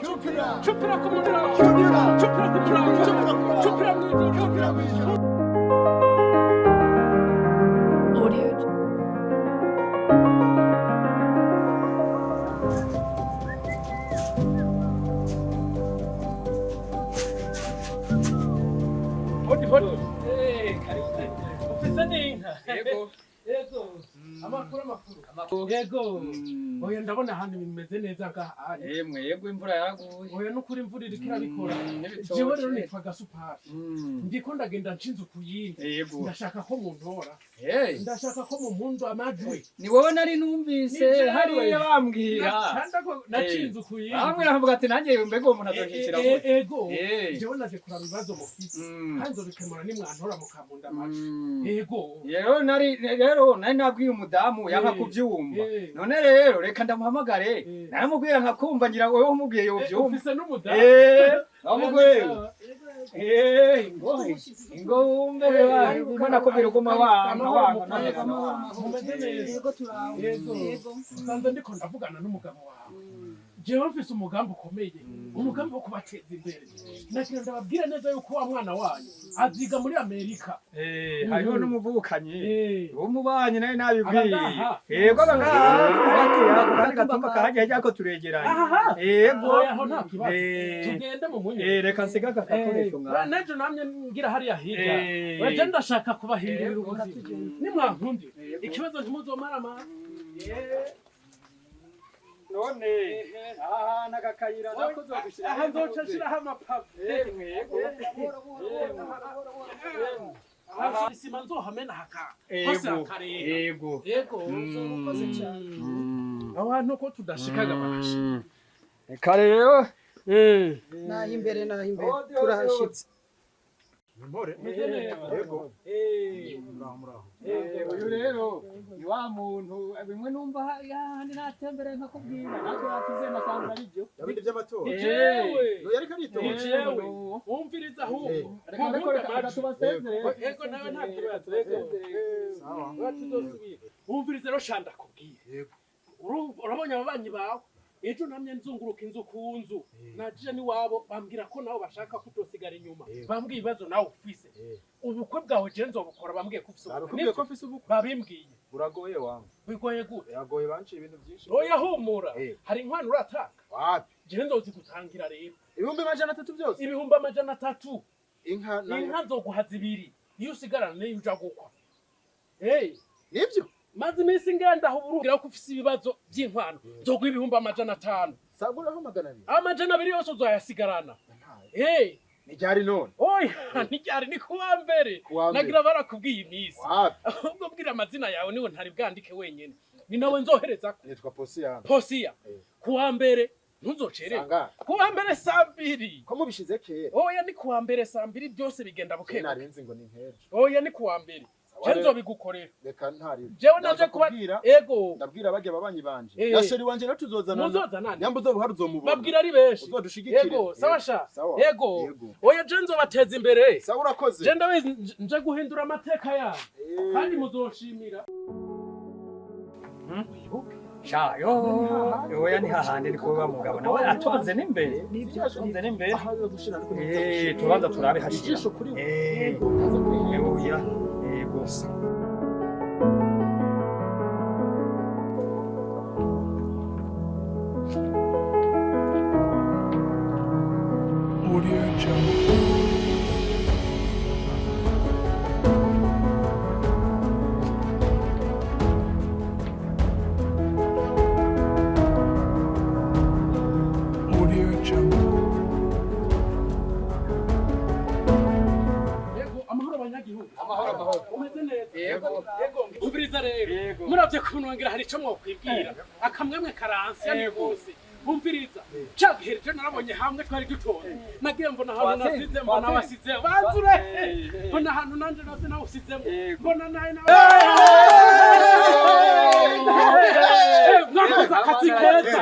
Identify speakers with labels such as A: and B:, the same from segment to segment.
A: Cupira.
B: Cupira ku murango.
A: Cupira.
B: Cupira ku murango.
A: Cupira ku murango.
B: Cupira mw'ijoro.
A: Cupira mw'ijoro.
C: Audio.
B: Hodi hodi. Eh, karibu. Ufise n'inka.
D: Yego.
B: Yego. Amakuru amakuru. Yego. Oya, ndabona ahantu ibintu bimeze neza ngaha.
D: Yemwe, yego, imvura yaraguye.
B: Oya, n'ukuri imvura iriko irabikora.
D: N'ibitoke.
B: Jewe rero nitwa Gasupari. Ndiko ndagenda nca inzu ku yindi. Ndashaka ko muntora. Ndashaka ko mumpundu amajwi.
D: Ni wowe nari numvise
B: Ni jewe.
D: hariya bambwira.
B: Naca inzu ku yindi.
D: Bambwira nkavuga ati nanjye mbega uwo muntu azoshikira gute?
B: Ego. Jewe naje kuraba ibibazo mufise. Kandi nzobikemura nimwantora mukampunda amajwi. Ego.
D: Rero nari nabwiye umudamu yanka kuvyumva. None rero reka ndamuhamagare. Naramubwira nkakumva, ngira wowe umubwiye yovyumva.
B: Ufise n'umudamu.
D: Namubwiye. Ingo ingo wumve ubona ko biruguma wanga wanga.
B: Mumeze neza?
E: Yego, turaho.
B: Yego.
E: Yego.
B: Usanze ndiko ndavugana n'umugabo wawe. Jewe mfise umugambi ukomeye, umugambi wo kubateza imbere. Nagira ndababwire neza yuko wa mwana wanyu aziga muri Amerika.
D: Hariho n'umuvukanyi. Umubanyi nawe nabibwiye.
B: Abangaha.
D: Yego, abangaha kandi gatumba kahajya hirya ko turegeranye.
B: Aha.
D: Yego.
B: Oya, aho nta kibazo. Tugende mu munye.
D: Reka nsiga aka gakoresho ngaha.
B: Nejo namye ngira hariya hirya. Oya, ndashaka kubahindurira ubuzima. Nimwankundira. Ikibazo ntimuzomara ama.
D: None aha hantu aka kayira nako uzogushira.
B: Aha nzoca nshiraho amapave.
D: Yemwe, yego.
B: Aha isima nzohamena haka. Hose hakarera.
D: Yego.
B: Yego.
E: Ukoze cyane.
B: Aho hantu ko tudashikaga barasha.
D: Reka rero.
E: Naho imbere, naho imbere, turahashitse.
B: Meze neza.
A: Yego. Muraho muraho.
D: Uyu rero ni wa muntu bimwe numva handi natembereye nkakubwira natwe yatuze nasanze ari byo.
A: Yabindi by'amatora.
B: Jewe.
A: Yo yariko aritora.
B: Jewe. Wumviriza ahubwo.
D: Reka reka reka reka tubasezere.
B: Yego, nawe nta kibazo. Yego.
A: Sawa.
B: Wacu uzosubira. Wumviriza rero shanda kubwira.
A: Yego.
B: Urabonye ababanyi bawe? Ejo namye nzunguruka inzu ku nzu. Naje n'iwabo bambwira ko nabo bashaka ko utosigara inyuma. Bambwiye ibibazo nawe ufise. Ubukwe bwawe je nzobukora, bambwiye ko ufise ubukwe.
A: Babikubwiye ko mfise ubukwe?
B: Babimbwiye.
A: Buragoye wangu.
B: Bigoye gute?
A: Biragoye, banciye ibintu byinshi.
B: Oya, humura. Hari inkwano uratanga?
A: Wapi?
B: Je nzozigutangira rero.
A: 300,000 byose?
B: 300,000.
A: Inka nayo.
B: Inka nzoguha zibiri. Iyo usigarana niyo uja gukwa. Hey.
A: Nibyo?
B: Maze iminsi ngenda aho uburugira ko ufise ibibazo by'inkwano. Nzoguha 500,000.
A: Saguraho 200.
B: 200 yose uzoyasigarana. Hey.
A: Ni ryari none?
B: Oya, ntiryari, ni kuwa mbere.
A: Kuwa mbere.
B: Nagira barakubwiye iminsi.
A: Wapi?
B: Ahubwo bwira amazina yawe, niwe ntari bwandike wenyene. Ni nawe nzohereza.
A: Nitwa Posiyana.
B: Posiya. Kuwa mbere ntuzocererwe.
A: Sanga.
B: Kuwa mbere saa mbiri.
A: Ko mubishize kera?
B: Oya, ni kuwa mbere saa mbiri, byose bigenda buke buke.
A: Narinzi ngo ni nk'ejo.
B: Oya, ni kuwa mbere.
A: Sawa
B: Je
A: rero.
B: nzobigukorera.
A: Reka ntari.
B: Jewe naje kuba
A: Kubwira.
B: Ego.
A: Ndabwira bajya babanyi banje.
B: Eh.
A: Na chéri wanje rero tuzozanana.
B: Muzozanana.
A: Nyamba uzoba uzomubona.
B: Babwira ari benshi.
A: Uzodushigikire.
B: Ego, sawa sha.
A: Sawa.
B: Ego.
A: Yego.
B: Oya, je nzobateza imbere.
A: Sawa, urakoze.
B: Je ndabizi, nje guhindura amateka yabo. Kandi muzoshimira.
D: Sha yo, oya, ni hahandi ni kuba mugabo nawe atonze n'imbere. Atonze n'imbere.
A: Aha yo gushira ariko
D: Tubanza turabe hashira.
A: Ijisho kuri we.
D: Oya. Yego.
C: Audio Jungle. Audio Jungle.
B: Yego, amahoro abanyagihugu.
D: Amahoro amahoro.
B: Umeze neza?
D: Yego.
B: Yego, umviriza rero.
D: Yego.
B: Muravye kuntu ngira hari ico mwokwibwira. Akamwemwe karansiya ni
D: Yego.
B: kose. Umviriza. Ca gihe rero narabonye hamwe twari dutonze. Nagiye mbona ahantu
D: Twatsinze,
B: nasize, mbona
D: twatsinze.
B: wasize. Banzure. Mbona ahantu nanje nase nawe usizemo. Mbona nawe nawe. Mwakoze akazi keza.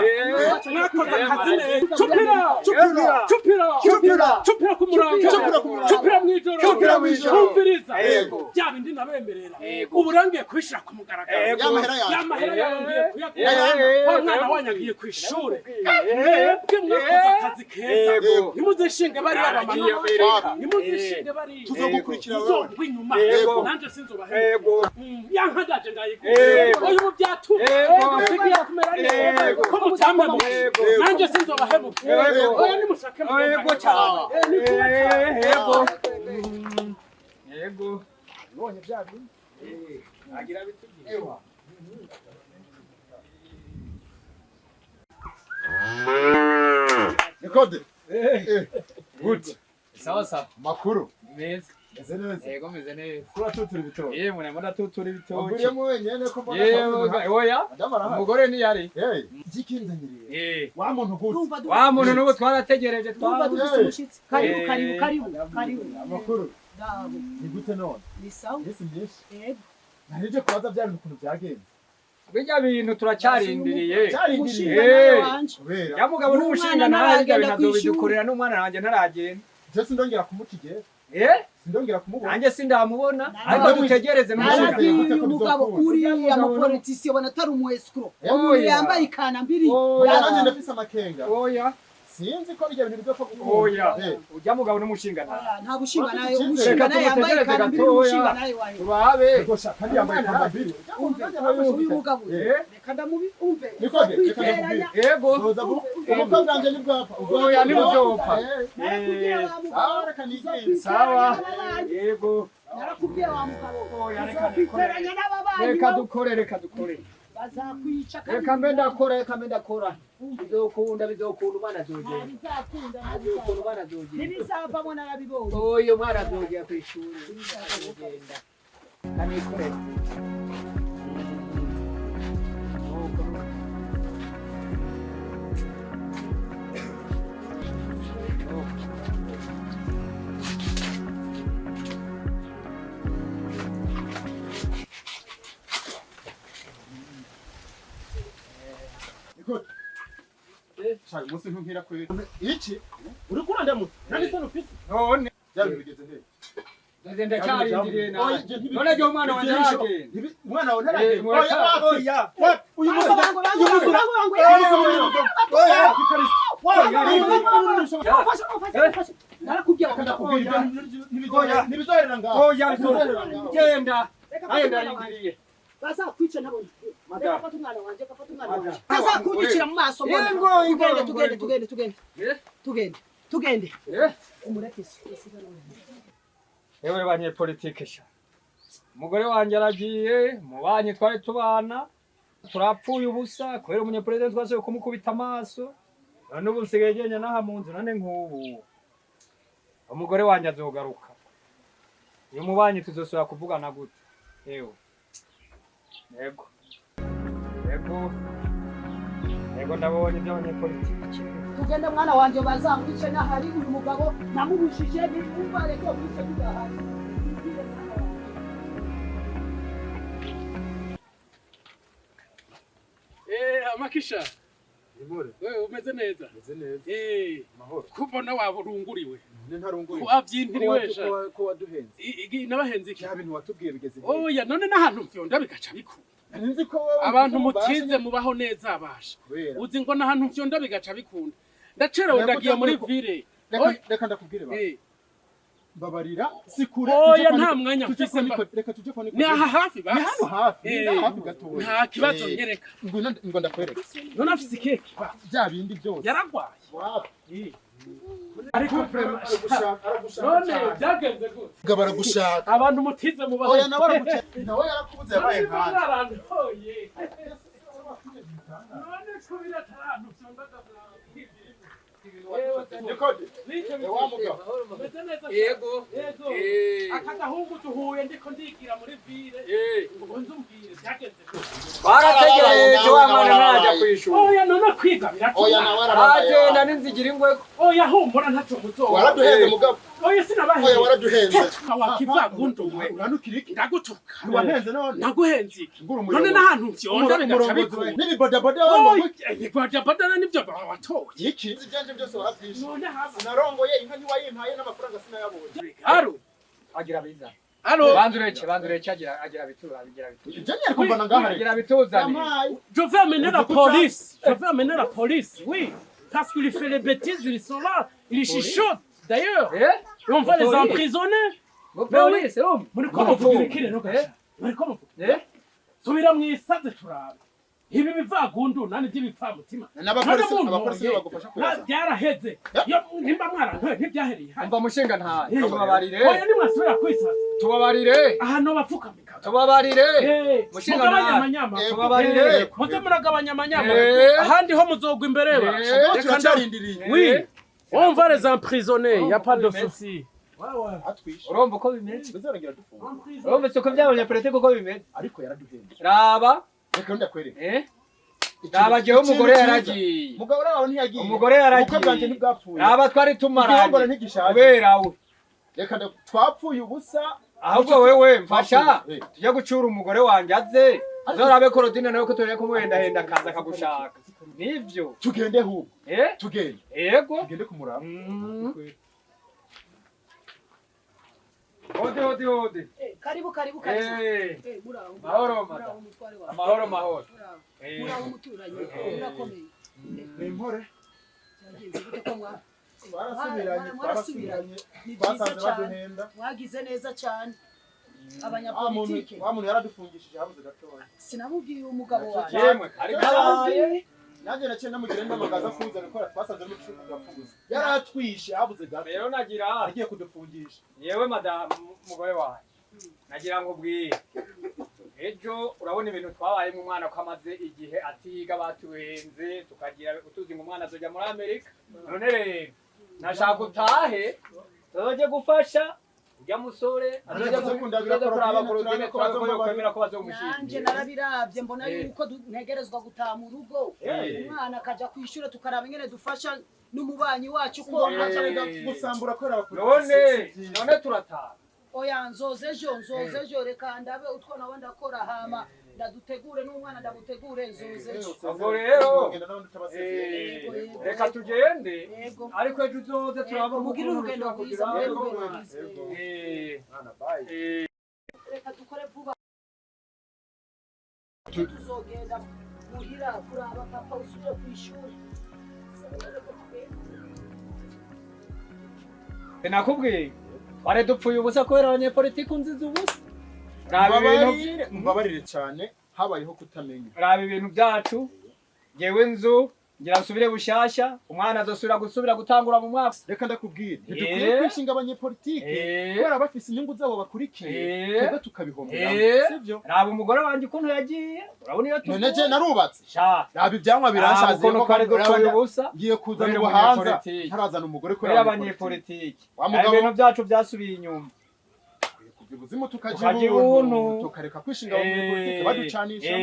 B: Mwakoze akazi neza. Cupira,
A: Cupira.
B: cupira,
A: Cupira.
B: cupira ku murango.
A: Cupira ku murango.
B: Cupira mw'ijoro.
A: Cupira mw'ijoro.
B: Umviriza.
A: Yego.
B: Bya bindi nabemerera.
D: Yego.
B: Ubu rangiye kubishira ku mugaragaro.
D: Yego.
A: Ya mahera yanje.
B: Ya mahera yawe ngiye kuyakura.
A: Yego.
B: Wa mwana wanyu agiye ku ishure. Mwebwe mwakoze akazi.
D: Yego.
B: Nimuzishinge bariya
D: Aragiye
B: bamama.
D: Amerika.
B: Nimuzishinge bariya.
A: Tuzogukurikira wewe.
B: Muzogwa inyuma.
D: Yego.
B: Nanje sinzobahemukira.
D: Yego.
B: Ya nka ndaje ndayigura.
D: Yego.
B: Oya ubu byatumye.
D: Yego.
B: Bigiye kumera neza.
D: Yego.
B: Ko mutampemukiye.
D: Yego.
B: Nanje sinzobahemukira.
D: Yego.
B: Oya nimushake mugende.
D: Yego cyane.
B: Ni kuba cyane.
D: Yego. Yego.
A: Ubonye bya bintu?
D: Agira bitugira.
A: Ewa. Nikode.
D: Good. Sawa sawa.
A: Makuru.
D: Meza.
A: Meze neza.
D: Yego meze neza.
A: Kuratutura ibitoki.
D: Yemwe namona tutura ibitoki.
A: Waguriyemo wenyene ko mbona
D: Yewe oya.
A: Adamu arahari.
D: Umugore ntiyari.
A: Hey, ikikinzaniriye.
D: Eh.
A: Wa muntu gute?
E: Ndumva
D: Wa muntu n'ubu twarategereje
E: ndumva
D: twa.
E: dufise umushitsi. Karibu karibu karibu karibu.
A: Amakuru.
E: Ndabo.
A: Ni gute none?
E: Ni sawa.
A: Yesu myinshi.
E: Yego.
A: Narije kubaza bya bintu ukuntu byagenze.
D: Bijya bintu turacyarindiriye.
A: Cyarindiriye.
E: Umushinga nawe wanje.
A: Kubera
D: Ya mugabo n'umushinga
E: N'umwana
D: ntararya
E: ntaragenda kw'ishuri.
D: binazobidukorera n'umwana wanjye ntaragenda.
A: je sindongera kumuca igihe.
D: Eh?
A: Sindongera kumubona.
D: Nanjye sindamubona ariko
A: Narabi-
D: dutegereze n'umushinga.
E: Narabwiye
A: Gute
E: uyu
A: ko
E: mugabo
A: bizokunda?
E: uriya mupolitisiye ubona atari umu escroc.
A: Oya.
E: Umuntu yambaye ikanambiri.
D: Oya.
A: Nanjye ndafise amakenga.
D: Oya.
A: Sinzi ko bijya bintu bizopfa gukunda.
D: Oya.
A: Eh,
D: Ujya mugabo n'umushinga nta.
E: Oya, nta bushinga nawe
A: Reka
E: umushinga nawe yambaye
D: tumutegereze
E: ikanambiri
D: gatoya.
E: umushinga nawe wayo.
D: Turabe.
A: Ego sha kandi yambaye kambambiri.
E: Uyu mugabo
A: Eh.
E: reka ndamubi umve.
A: Nikode, reka
E: Kwiteranya.
D: Yego.
A: Uzoza ubukwe bwanjye ntibwapfa.
D: Oya, ntibuzopfa.
A: Eh,
E: Narakubwiye wa mugabo.
A: Sawa, reka nigende.
D: Sawa.
E: N'ababanyi.
D: Yego.
E: Narakubwiye wa mugabo.
D: Oya, reka
E: Uzokwiteranya n'ababanyi.
D: Reka dukore, reka dukore.
E: Bazakwica kandi
D: Reka mbe ndakora, reka mbe ndakora. Bizokunda, bizokunda umwana azogenda.
E: Ntibizakunda,
D: Azokunda umwana azogenda.
E: ntibizavamo narabibonye.
D: Oya umwana azogera ku ishuri. Azogenda. Kanikorera.
A: Nikode. Shaka umunsi ntunkira kwera. Iki? Uriko urandamutsa? Nani se ufise?
D: None.
A: Bya bintu bigeze he?
D: Ndacyarindiriye
A: Oya,
D: nawe.
A: ibyo ntibi-
D: None ryo umwana wanjye
A: ibyo
D: aragenda.
A: Umwana wawe ntaragenda.
D: Eh,
A: Oya, oya. Uyu munsi
E: Bangu, bangu,
A: uyu munsi
E: bangu, bangu,
A: uyu munsi
E: Oya,
A: oya, ikarisi. Oya,
E: Mufashe, mufashe, mufashe. Narakubwiye wa mugabo.
A: Ndakubwira ibyo ntibizoherera ngaho.
D: Oya,
A: Ntibizoherera ngaho.
D: genda.
E: Reka
D: Naye
E: mfate umwana wanjye.
D: ndarindiriye.
E: Bazakwica ntabonye. Reka
D: Madame.
E: mfate umwana wanjye, reka mfate umwana
D: Madame.
E: wanjye. Bazakunyicira mu maso mbona.
D: Ingo, ingo,
E: Tugende,
D: ingo,
E: tugende,
D: ingo.
E: tugende, tugende.
D: Eh?
E: Tugende, tugende.
D: Eh?
E: Umureke se. Usigare wenyine.
D: Ewe banyepolitike sha. Umugore wanjye aragiye, mu banyi twari tubana, turapfuye ubusa kubera umunyepolitike twasubiye kumukubita amaso. None ubu nsigaye ngenda n'aha mu nzu none nk'ubu. Umugore wanjye azogaruka. Uyu mubanyi tuzosubira kuvugana gute? Ewe. Yego. Yego. Yego ndabonye iby'abanyepolitike.
E: Tugende mwana wanjye bazamwice n'ahari uyu mugabo namubujije nimba reka mwice tudahari. Tugende mwana wanjye.
B: Amakisha.
A: Nimore,
B: Wewe umeze neza.
A: meze neza.
B: Eh,
A: Amahoro.
B: kubona waburunguriwe.
A: None ntarunguye.
B: Wabyintiriwe sha.
A: Ko waduhenze.
B: Nabahenze iki?
A: Bya bintu watubwiye bigeze he?
B: Oya none n'ahantu mfyonda bigaca bikunda.
A: Nari nzi ko wowe
B: Abantu
A: ufite ububasha
B: mutize mubaho neza abasha.
A: kubera.
B: Uzi ngo n'ahantu mfyonda bigaca bikunda. Ndacerewe
A: Reka
B: ndagiye muri
A: ko-
B: ville.
A: Reka
B: Oya.
A: reka ndakubwire ba.
B: Eh,
A: Mbabarira sikure.
B: Oya, nta mwanya
A: tujye
B: mfise
A: kwa
B: mba.
A: Reka tujye kwa Niko.
B: Ni aha hafi
A: Ni
B: basi.
A: hano hafi. Ni
B: Eh,
A: hafi gatoya.
B: Nta kibazo
A: Eh,
B: nyereka.
A: Ngwino ngo ndakwereka.
B: None afise ikeke.
A: Bya bindi byose.
B: Yaragwaye.
A: Wapi?
B: Ariko
A: Aragushaka, aragushaka.
B: none byagenze gute?
A: Mugabo aragushaka.
B: Abantu mutize mubaho.
A: Oya nawe aragushaka. Nawe yarakubuze yabaye
B: None
A: nkanje.
B: mwarantoye. None kubira atarahantu vyondaga
A: Nikode. Wa mugabo.
B: Meze neza.
D: Yego.
B: Yego.
D: Eh.
B: Aka gahungu duhuye ndiko ndigira muri ville.
D: Eh.
B: Ngo nzumbwire byagenze gute?
D: Twarategereje wa mwana ntarajya ku ishuri.
B: Oya none kwiga biratuma.
A: Oya nawe arababaye.
D: Agenda n'inzigira ingwe.
B: Oya humura ntacyo muzoba.
A: Waraduhenze mugabo.
B: Oya sinabahenze.
A: Oya waraduhenze.
B: Wakivagunduwe.
A: Uranukira iki?
B: Ndagutuka.
A: Ntiwahenze none.
B: Naguhenze iki?
A: Ngura
B: None
A: umuyobozi.
B: n'ahantu mvyonda bigaca
A: Umurongozi
B: bikunda.
A: N'ibibodaboda wambaye.
B: Ibibodaboda nibyo watoye.
A: Iki? Ibyanje byose warabyishe.
B: None haba.
A: Sinarongoye inka ntiwayimpaye n'amafaranga sinayabonye.
B: Alo.
D: Agira biza.
B: Alo.
D: Banzureke, banzureke agira bitura, agira bitura.
A: Ibyo nyari kumva ngaha reka.
D: Agira bituzane.
A: Yampaye.
B: Je vais amener la police. Je vais amener la police. Oui. Parce qu'il fait les bêtises, ils sont là, ils chuchotent d'ailleurs.
D: Eh?
B: Et on va les
D: Police.
B: emprisonner.
D: Ngo polisi, urumva?
B: Muriko muvuga ibiki rero gasha? Muriko muvuga.
D: Eh?
B: Subira mwisaze turabe. Ibi bivagundu nani by'ibipfamutima.
A: N'abapolisi,
B: None muntu
A: abapolisi
B: ye,
A: bagufasha kubaza.
B: Byaraheze. Yo nimba mwarantoye ntibyahereye hano.
D: Umva mushinga ntaye.
B: Eh.
D: Tubabarire.
B: Oya, nimwasubira kwisaza.
D: Tubabarire.
B: Ahantu bapfukamika.
D: Tubabarire.
B: Eh,
D: Mushinga
B: mugabanye
D: ntaye.
B: amanyama.
D: Tubabarire.
B: Muze muragabanya amanyama.
D: Eh.
B: Ahandi ho muzogwa imbere ba.
D: Eh.
A: Mugabo
B: Reka
A: turacarindiriye.
B: Oui. On va les emprisonner, y a pas de
D: Oh,
B: souci. Ouais, ouais.
A: Atwishe.
D: Urumva uko bimeze?
A: Bizarongera dufunga.
D: Urumva uko by'abanyapolitiki uko bimeze?
A: Ariko yaraduhenze.
D: Raba.
A: Reka ndakwereka.
D: Eh? Raba jewe umugore
A: Ikintu cyiza.
D: yaragiye.
A: Mugabo uraho ntiyagiye.
D: Umugore yaragiye.
A: Ubukwe bwanjye ntibwapfuye.
D: Raba twari
A: Igihongore
D: tumaranye.
A: ntigishaje.
D: Kubera we.
A: Reka twapfuye ubusa.
D: Ahubwo wewe mfasha
A: Eh.
D: tujye gucura umugore wanjye aze. Uzorabe Korodine nawe ko turiye kumuhendahenda akaza akagushaka. Nivyo.
A: Tugende ahubwo.
D: Eh?
A: Tugende.
D: Yego.
A: Tugende kumuraba.
D: Hodi hodi hodi.
E: Eh, karibu karibu karibu.
D: Eh.
E: Eh, muraho.
D: Mahoro,
E: Muraho,
D: madam.
E: mutware wawe.
D: Amahoro mahoro.
E: Muraho.
D: Eh.
E: Muraho muturanyi. Murakomeye.
A: Ni impore.
E: Byagenze gute ko mwa
A: Twarasubiranye,
E: Mwarasubiranye.
A: twarasubiranye.
E: Ni byiza
A: Twasanze
E: cyane.
A: baduhenda.
E: Mwagize neza cyane.
A: Wa muntu,
E: Abanyapolitike.
A: wa muntu yaradufungishije habuze gatoya.
E: Sinamubwiye umugabo wanjye.
D: Yemwe kari kabaye.
A: Nanjye naciye namugira inama ngo aza kuza gukora, twasanze n'umucuruzi gapfuza. Yaratwishe habuze gato.
D: Rero nagira
A: Agiye kudufungisha.
D: yewe madamu umugore wanjye. Nagira ngo ubwire. Ejo urabona ibintu twabayemo, umwana ko amaze igihe atiga, batuhenze tukagira utuzi ngo umwana azoja muri Amerika. None rero nashaka utahe tuzoje gufasha ujya musore azoja
A: Azoja kundabira
D: tuzoja kuraba
A: Korodine,
D: Korodine
A: turabe ko
D: turabe ko
A: bazombabarira.
D: yokwemera ko
E: Nanje
D: bazomushingira.
E: narabiravye mbona
D: Eh.
E: yuko ntegerezwa gutaha mu rugo.
D: Eh.
E: Umwana akaja kwishura, tukaraba ingene dufasha n'umubanyi wacu ko
D: Eh.
E: aja.
A: Gusambura kubera
D: None none turataha.
E: Oya, nzoze ejo, nzoze ejo. Reka ndabe utwo nawe ndakora, hama ndadutegure n'umwana ndamutegure, nzoze ejo.
D: Ubwo rero,
E: Yego, yego.
D: Reka tugende.
E: Yego.
D: Ariko ejo uzoze turaba
E: Yego, mugire urugendo rwiza, mugire urugendo rwiza. Reka dukore vuba, tuzogenda muhira kuraba papa usubire ku ishuri. Reka tugende.
D: Sinakubwiye twari dupfuye ubusa kubera abanyepolitiki unziza ubusa. Raba ibintu.
A: Mbabarire, mbabarire cyane, habayeho kutamenya.
D: Raba ibintu byacu. Ngewe inzu ngira nsubire bushasha, umwana azosubira gusubira gutangura mu mwaka.
A: Reka ndakubwire, ntidukwiye kwishinga abanyepolitike kubera bafise inyungu zabo bakurikiye, twebwe tukabihomberamo, sivyo?
D: Raba umugore wanjye ukuntu yagiye, urabona iyo
A: None je narubatse.
D: Sha.
A: Raba ibyanywa
D: Raba
A: biranshaziye
D: ukuntu twari dupfuye ubusa
A: ngiye kuzana
D: kubera
A: ubuhanza
D: umunyepolitiki.
A: ntarazana umugore
D: kubera
A: kubera abanyepolitiki.
D: abanyepolitiki.
A: Wa
D: Raba
A: mugabo
D: ibintu byacu byasubiye inyuma.
A: Kuva ibuzimu
D: Tukajya
A: tukajya
D: ibuntu.
A: ubuntu, tukareka kwishinga abanyepolitiki baducanisha.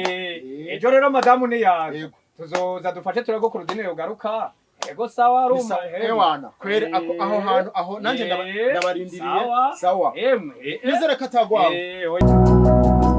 D: Ejo rero madamu niyaza
A: Yego.
D: tuzoza dufashe turebe ko Korodine yogaruka. Ego sawa
A: Bisa-
D: arumva.
A: Ewana kwere aho hantu aho nanjye ndabarindiriye.
D: Sawa.
A: Sawa.
D: Emwe.
A: Nizere ko atagwawe.
D: Oya.